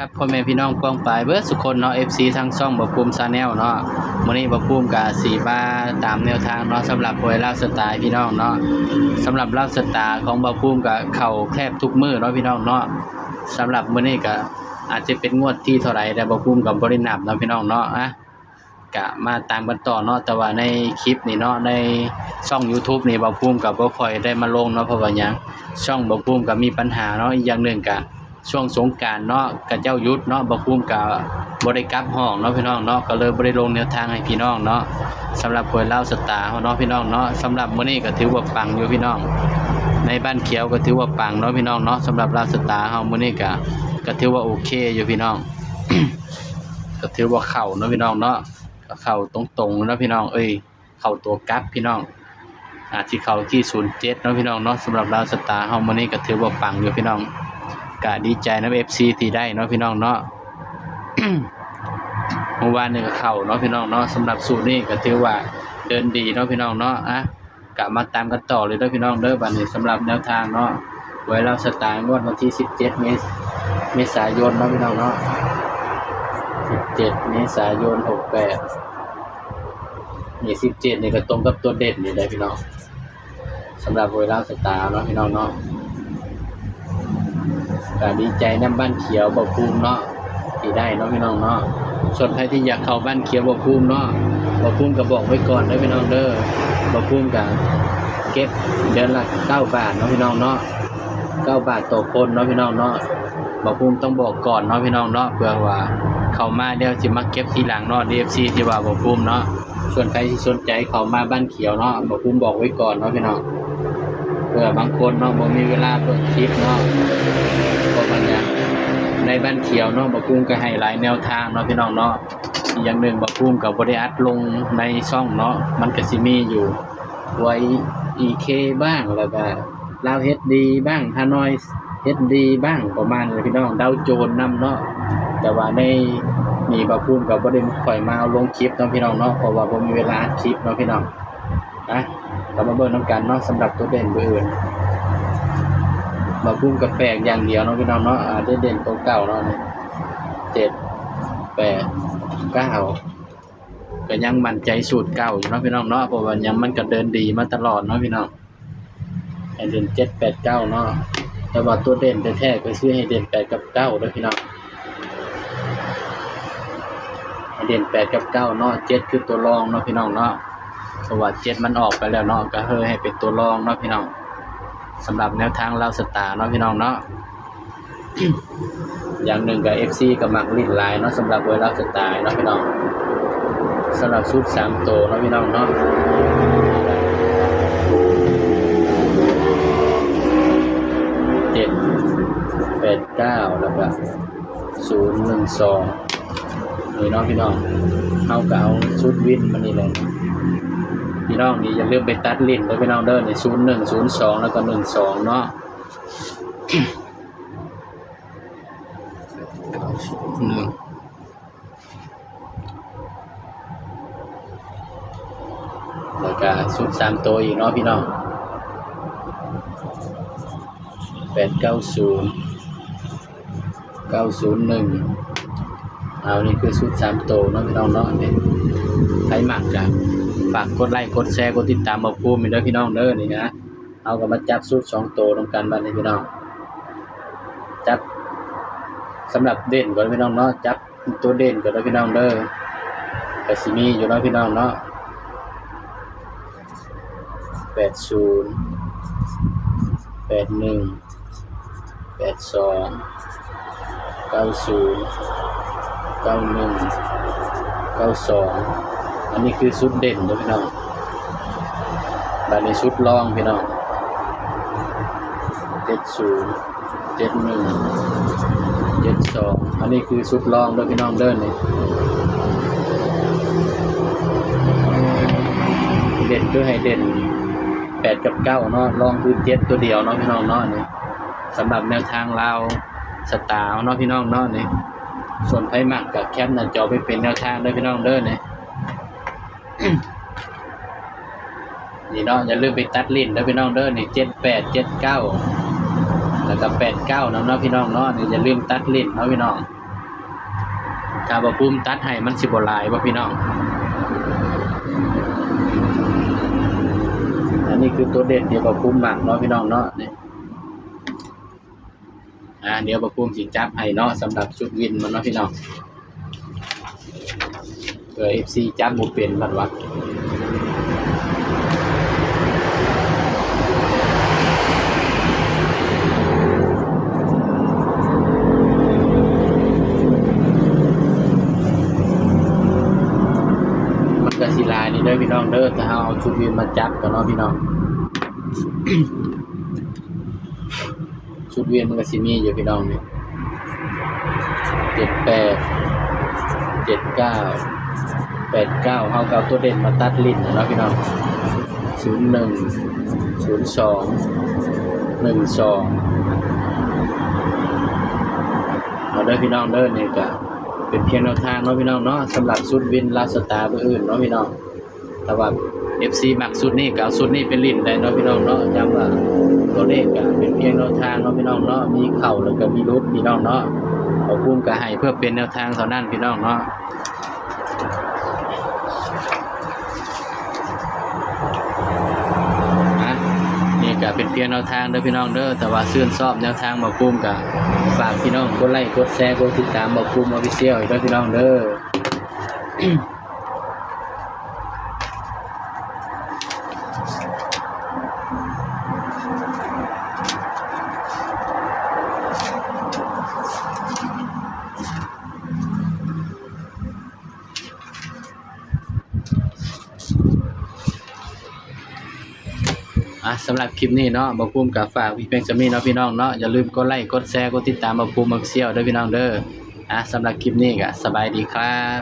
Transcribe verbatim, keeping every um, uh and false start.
ครับ พ่อแม่พี่น้องป้องปายเบิดสุคนเนาะ เอฟซี ทางช่องบ่าวภูมิ Channel เนาะ มื้อนี้บ่าวภูมิก็สิมาตามแนวทางเนาะ สำหรับหวยลาวสตาร์พี่น้องเนาะ สำหรับลาวสตาร์ของบ่าวภูมิก็เข้าแทบทุกมื้อเนาะพี่น้องเนาะ สำหรับมื้อนี้ก็อาจจะเป็นงวดที่เท่าไหร่ แต่บ่าวภูมิก็บ่ได้นับเนาะพี่น้องเนาะ อ่ะ ก็มาตามกันต่อเนาะ แต่ว่าในคลิปนี้เนาะ ในช่อง YouTube นี่บ่าวภูมิก็บ่ค่อยได้มาลงเนาะ เพราะว่าหยัง ช่องบ่าวภูมิก็มีปัญหาเนาะ อีกอย่างหนึ่งก็ช่วงสงกรานต์เนาะ เขาเจ้าหยุดเนาะ บ่าวภูมิก็บ่ได้กลับห้องเนาะพี่น้องเนาะ ก็เลยบ่ได้ลงแนวทางให้พี่น้องเนาะ สำหรับหวยลาวสตาร์เฮาเนาะพี่น้องเนาะ สำหรับมื้อนี้ก็ถือว่าปังอยู่พี่น้อง ในบ้านเขียวก็ถือว่าปังเนาะพี่น้องเนาะ สำหรับลาวสตาร์เฮามื้อนี้ก็ ก็ถือว่าโอเคอยู่พี่น้อง ก็ถือว่าเข้าเนาะพี่น้องเนาะ ก็เข้าตรงๆเนาะพี่น้อง เอ้ย เข้าตัวกลับพี่น้อง อาจสิเข้าที่ ศูนย์เจ็ด เนาะพี่น้องเนาะ สำหรับลาวสตาร์เฮามื้อนี้ก็ถือว่าปังอยู่พี่น้อง ก็ดีใจนำ เอฟซี ที่ได้เนาะพี่น้องเนาะ เมื่อวานนี้ก็เข้าเนาะพี่น้องเนาะ สำหรับสูตรนี้ก็ถือว่าเดินดีเนาะพี่น้องเนาะ อ่ะ ก็มาตามกันต่อเลยเด้อพี่น้องเด้อ บัดนี้สำหรับแนวทางเนาะ หวยลาวสตาร์งวดวันที่ สิบเจ็ด เมษ- เมษายนเนาะพี่น้องเนาะ สิบเจ็ด เมษายน หกแปด นี่ สิบเจ็ด นี่ก็ตรงกับตัวเด่นนี่เลยพี่น้อง สำหรับหวยลาวสตาร์เนาะพี่น้องเนาะ ก็ดีใจนำบ้านเขียวบ่าวภูมิเนาะ ที่ได้เนาะพี่น้องเนาะ ส่วนใครที่อยากเข้าบ้านเขียวบ่าวภูมิเนาะ บ่าวภูมิก็บอกไว้ก่อนเด้อพี่น้องเด้อ บ่าวภูมิก็เก็บเดือนละ เก้าบาทเนาะพี่น้องเนาะ เก้าบาทต่อคนเนาะพี่น้องเนาะ บ่าวภูมิต้องบอกก่อนเนาะพี่น้องเนาะ เผื่อว่าเข้ามาเดี๋ยวสิมาเก็บทีหลังเนาะ เอฟซี ที่ว่าบ่าวภูมิเนาะ ส่วนใครที่สนใจเข้ามาบ้านเขียวเนาะ บ่าวภูมิบอกไว้ก่อนเนาะพี่น้อง เผื่อบางคนเนาะ บ่มีเวลาเบิ่งคลิปเนาะ เพราะว่าหยัง ในบ้านเขียวเนาะ บ่าวภูมิก็ให้หลายแนวทางเนาะพี่น้องเนาะ อีกอย่างหนึ่งบ่าวภูมิก็บ่ได้อัดลงในช่องเนาะ มันก็สิมีอยู่ หวย อีเค บ้าง แล้วก็ลาวเอชดีบ้าง ฮานอยเอชดีบ้าง ประมาณนี้พี่น้อง ดาวโจนส์นำเนาะ แต่ว่าในนี่บ่าวภูมิก็บ่ได้ค่อยมาเอาลงคลิปเนาะพี่น้องเนาะ เพราะว่าบ่มีเวลาอัดคลิปเนาะพี่น้อง นะ เรามาเบิ่งนำกันเนาะ สำหรับตัวเด่นตัวอื่น บ่าวภูมิก็แปลกอย่างเดียวเนาะพี่น้องเนาะ อ่า เด่นๆ ตัวเก่าเนาะ นี่ เจ็ดแปดเก้า ก็ยังมั่นใจสูตรเก่าอยู่เนาะพี่น้องเนาะ เพราะว่ายังมันก็เดินดีมาตลอดเนาะพี่น้อง ให้เด่น เจ็ดแปดเก้า เนาะ แต่ว่าตัวเด่นแท้ๆ ก็คือให้เด่น แปด กับ เก้า เด้อพี่น้อง ให้เด่น แปด กับ เก้า เนาะ เจ็ด คือตัวรองเนาะพี่น้องเนาะ เพราะว่า เจ็ด มันออกไปแล้วเนาะ ก็เลยให้เป็นตัวรองเนาะพี่น้อง สำหรับแนวทางลาวสตาร์เนาะพี่น้องเนาะ อย่างหนึ่งก็ เอฟซี ก็มักลิ้นหลายเนาะ สำหรับหวยลาวสตาร์เนาะพี่น้อง สำหรับชุดสามตัวเนาะพี่น้องเนาะ เจ็ดแปดเก้า แล้วก็ ศูนย์หนึ่งสอง นี่เนาะพี่น้อง เฮาก็เอาชุดวินมานี่เลย พี่น้องนี่อย่าลืมไปตัดลิ้นเด้อพี่น้องเด้อ นี่ ศูนย์หนึ่ง ศูนย์สอง แล้วก็ หนึ่งสอง เนาะ หนึ่ง แล้วก็ชุดสามตัวอีกเนาะพี่น้อง แปดเก้าศูนย์ เก้าศูนย์หนึ่ง เอา นี่คือชุดสามตัวเนาะพี่น้องเนาะ นี่ ใครมักก็ฝากกดไลค์ กดแชร์ กดติดตามบ่าวภูมิเด้อพี่น้องเด้อ นี่นะ เอาก็มาจับชุดสองตัวนำกันบัดนี้พี่น้อง จับสำหรับเด่นก่อนพี่น้องเนาะ จับตัวเด่นก่อนเด้อพี่น้องเด้อ ก็สิมีอยู่เนาะพี่น้องเนาะ แปดศูนย์ แปดหนึ่ง แปดสอง เก้าศูนย์ เก้าหนึ่ง เก้าสอง อันนี้คือชุดเด่นเด้อพี่น้อง บัดนี้ชุดรองพี่น้อง เจ็ดศูนย์ เจ็ดหนึ่ง เจ็ดสอง อันนี้คือชุดรองเด้อพี่น้องเด้อ นี่ เด่นคือให้เด่น แปด กับ เก้า เนาะ รองคือ เจ็ด ตัวเดียวเนาะพี่น้องเนาะ นี่ สำหรับแนวทางลาวสตาร์เนาะพี่น้องเนาะ นี่ ส่วนใครมักก็แคปหน้าจอไปเป็นแนวทางเด้อพี่น้องเด้อ นี่ นี่เนาะ อย่าลืมไปตัดลิ้นเด้อพี่น้องเด้อ นี่ เจ็ดแปด เจ็ดเก้า แล้วก็ แปดเก้า นำเนาะพี่น้องเนาะ นี่อย่าลืมตัดลิ้นเนาะพี่น้อง ถ้าบ่าวภูมิตัดให้มันสิบ่หลายบ่พี่น้อง อันนี้คือตัวเด่นที่บ่าวภูมิมักเนาะพี่น้องเนาะ นี่ อ่า เดี๋ยวบ่าวภูมิสิจับให้เนาะ สำหรับชุดวินมันเนาะพี่น้อง เผื่อ เอฟซี จับบ่เป็นบัดว่า มันก็สิหลายนี่เด้อพี่น้องเด้อ ถ้าเฮาเอาชุดวินมาจับกันเนาะพี่น้อง ชุดวินมันก็สิมีอยู่พี่น้องนี่ เจ็ดแปด เจ็ดเก้า แปดเก้า เฮาก็เอาตัวเด่นมาตัดเล่นเนาะพี่น้อง ศูนย์หนึ่ง ศูนย์สอง หนึ่งสอง เอาเด้อพี่น้องเด้อ นี่ก็เป็นเพียงแนวทางเนาะพี่น้องเนาะ สำหรับชุดวินลาวสตาร์มื้ออื่นเนาะพี่น้อง แต่ว่า เอฟซี มักชุดนี้ก็เอาชุดนี้ไปเล่นได้เนาะพี่น้องเนาะ ย้ำว่าตัวเลขก็เป็นเพียงแนวทางเนาะพี่น้องเนาะ มีเข้าแล้วก็มีหลุดพี่น้องเนาะ บ่าวภูมิก็ให้เพื่อเป็นแนวทางเท่านั้นพี่น้องเนาะ นะ นี่ก็เป็นเพียงแนวทางเด้อพี่น้องเด้อ แต่ว่าชื่นชอบแนวทางบ่าวภูมิก็ฝากพี่น้องกดไลค์กดแชร์กดติดตามบ่าวภูมิ Official อีกเด้อพี่น้องเด้อ อ่ะ สำหรับคลิปนี้เนาะ บ่าวภูมิก็ฝากไว้เพียงส่ำนี้เนาะพี่น้องเนาะ อย่าลืมกดไลค์กดแชร์กดติดตามบ่าวภูมิ Official เด้อพี่น้องเด้อ อ่ะ สำหรับคลิปนี้ก็สบายดีครับ